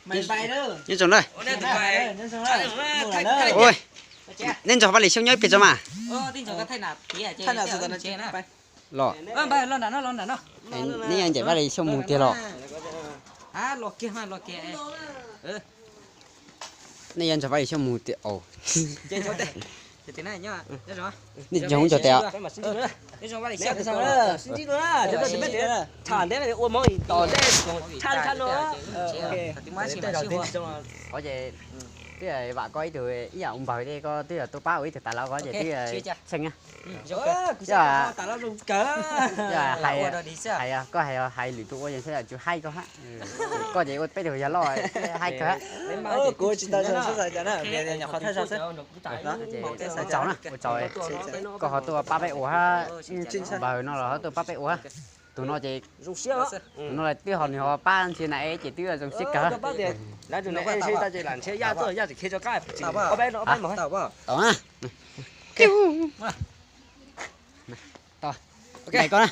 Nyob zoo na. Ua, nej nrog Vaj Lis Xyooj nyob ib pliag tso mas. Los. Nej yuav ncaim Vaj Lis Xyooj mus tiag los? Nej yuav nrog Vaj Lis Xyooj mus tiag os. Nej nrog nrog tes os. Qhov ces twb vam koj ib tug ib yam ua npawg thiab, koj twb yog tuaj pab ua ib tug tas lav ko ces twb tshee na. Hais, koj hais, hais lwm tus ua yeej xav tsum haib koj hab. Koj ces ua peb tug yog loj, haib kawg hab. Ua tsaug na, ua tsaug. Koj ho tuaj pab peb ua hab, npawg no los ho tuaj pab peb ua hab. Tus no ces, tus no twb ho nws ho pab ntxhia na es ces twb zoo siab kawg. Tau na. Tau, koj na.